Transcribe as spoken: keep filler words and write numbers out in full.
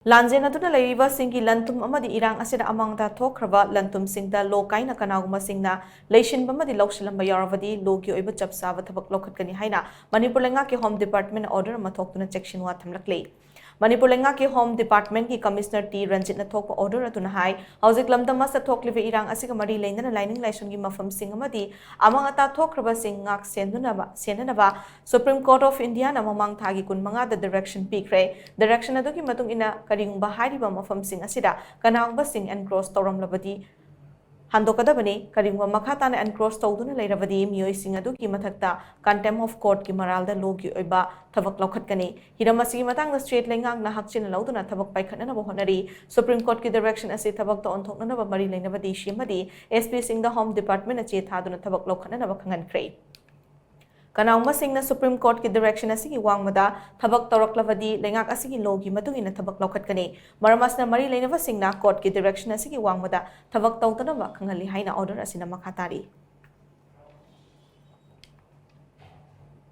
ꯂꯥꯟꯖꯦꯟꯅꯗꯨꯅ ꯂꯩꯔꯤꯕꯁꯤꯡꯒꯤ ꯂꯟ ꯊꯨꯝ ꯑꯃꯗꯤ ꯏꯔꯥꯡ ꯑꯁꯤꯗ ꯑꯃꯥꯡ ꯑꯇꯥ ꯊꯣꯛꯈ꯭ꯔꯕ ꯂꯟ ꯊꯨꯝꯁꯤꯡꯗ ꯂꯣ ꯀꯥꯏꯅ ꯀꯅꯥꯒꯨꯝꯕꯁꯤꯡꯅ ꯂꯩꯁꯤꯟꯕ ꯑꯃꯗꯤ ꯂꯧꯁꯤꯜꯂꯝꯕ ꯌꯥꯎꯔꯕꯗꯤ ꯂꯣꯒꯤ ꯑꯣꯏꯕ ꯆꯞ ꯆꯥꯕ ꯊꯕꯛ ꯂꯧꯈꯠꯀꯅꯤ ꯍꯥꯏꯅ ꯃꯅꯤꯄꯨꯔ ꯂꯩꯉꯥꯛꯀꯤ Home Department order ꯑꯃ ꯊꯣꯛꯇꯨꯅ ꯆꯦꯛꯁꯤꯟꯋꯥ ꯊꯝꯂꯛꯂꯤ꯫ ꯃꯅꯤꯄꯨꯔ ꯂꯩꯉꯥꯛꯀꯤ Home Department ꯀꯤ Commissioner ꯇꯤ ꯔꯟꯖꯤꯠꯅ ꯊꯣꯛꯄ order ꯑꯗꯨꯅ ꯍꯥꯏ, ꯍꯧꯖꯤꯛ ꯂꯝꯗꯝ ꯑꯁꯤꯗ ꯊꯣꯛꯂꯤꯕ ꯏꯔꯥꯡ ꯑꯁꯤꯒ ꯃꯔꯤ ꯂꯩꯅꯅ ꯂꯥꯏꯅꯤꯡ ꯂꯥꯏꯁꯣꯟꯒꯤ ꯃꯐꯝꯁꯤꯡ ꯑꯃꯗꯤ ꯑꯃꯥꯡ ꯑꯇꯥ ꯊꯣꯛꯈ꯭ꯔꯕꯁꯤꯡ ꯉꯥꯛ ꯁꯦꯟꯗꯨꯅꯕ, ꯁꯦꯟꯅꯅꯕ Supreme Court of India ꯅ ꯃꯃꯥꯡ ꯊꯥꯒꯤ ꯀꯨꯟꯃꯉꯥꯗ direction ꯄꯤꯈ꯭ꯔꯦ꯫ Direction ꯑꯗꯨꯒꯤ ꯃꯇꯨꯡ ꯏꯟꯅ ꯀꯔꯤꯒꯨꯝꯕ ꯍꯥꯏꯔꯤꯕ ꯃꯐꯝꯁꯤꯡ ꯑꯁꯤꯗ ꯀꯅꯥꯒꯨꯝꯕꯁꯤꯡ encroach ꯇꯧꯔꯝꯂꯕꯗꯤ ꯍꯟꯗꯣꯛꯀꯗꯕꯅꯤ꯫ ꯀꯔꯤꯒꯨꯝꯕ ꯃꯈꯥ ꯇꯥꯅ encroach ꯇꯧꯗꯨꯅ ꯂꯩꯔꯕꯗꯤ ꯃꯤꯑꯣꯏꯁꯤꯡ ꯑꯗꯨꯒꯤ ꯃꯊꯛꯇ contempt of court ꯀꯤ ꯃꯔꯥꯜꯗ ꯂꯣꯒꯤ ꯑꯣꯏꯕ ꯊꯕꯛ ꯂꯧꯈꯠꯀꯅꯤ꯫ ꯍꯤꯔꯝ ꯑꯁꯤꯒꯤ ꯃꯇꯥꯡꯗ state ꯂꯩꯉꯥꯛꯅ ꯍꯛꯆꯤꯟꯅ ꯂꯧꯗꯨꯅ ꯊꯕꯛ ꯄꯥꯏꯈꯠꯅꯅꯕ ꯍꯣꯠꯅꯔꯤ꯫ Supreme Court ꯀꯤ direction ꯑꯁꯤ ꯊꯕꯛꯇ ꯑꯣꯟꯊꯣꯛꯅꯅꯕ ꯃꯔꯤ ꯂꯩꯅꯕ D C ꯑꯃꯗꯤ S P ꯁꯤꯡꯗ Home Department ꯅ ꯆꯦ ꯊꯥꯗꯨꯅ ꯊꯕꯛ ꯂꯧꯈꯠꯅꯅꯕ ꯈꯪꯍꯟꯈ꯭ꯔꯦ꯫ ꯀꯅꯥꯒꯨꯝꯕꯁꯤꯡꯅ Supreme Court ꯀꯤ direction ꯑꯁꯤꯒꯤ ꯋꯥꯡꯃꯗ ꯊꯕꯛ ꯇꯧꯔꯛꯂꯕꯗꯤ ꯂꯩꯉꯥꯛ ꯑꯁꯤꯒꯤ ꯂꯣꯒꯤ ꯃꯇꯨꯡ ꯏꯟꯅ ꯊꯕꯛ ꯂꯧꯈꯠꯀꯅꯤ꯫ ꯃꯔꯝ ꯑꯁꯤꯅ ꯃꯔꯤ ꯂꯩꯅꯕꯁꯤꯡꯅ court ꯀꯤ direction ꯑꯁꯤꯒꯤ ꯋꯥꯡꯃꯗ ꯊꯕꯛ ꯇꯧꯗꯅꯕ ꯈꯪꯍꯜꯂꯤ ꯍꯥꯏꯅ order ꯑꯁꯤꯅ ꯃꯈꯥ ꯇꯥꯔꯤ꯫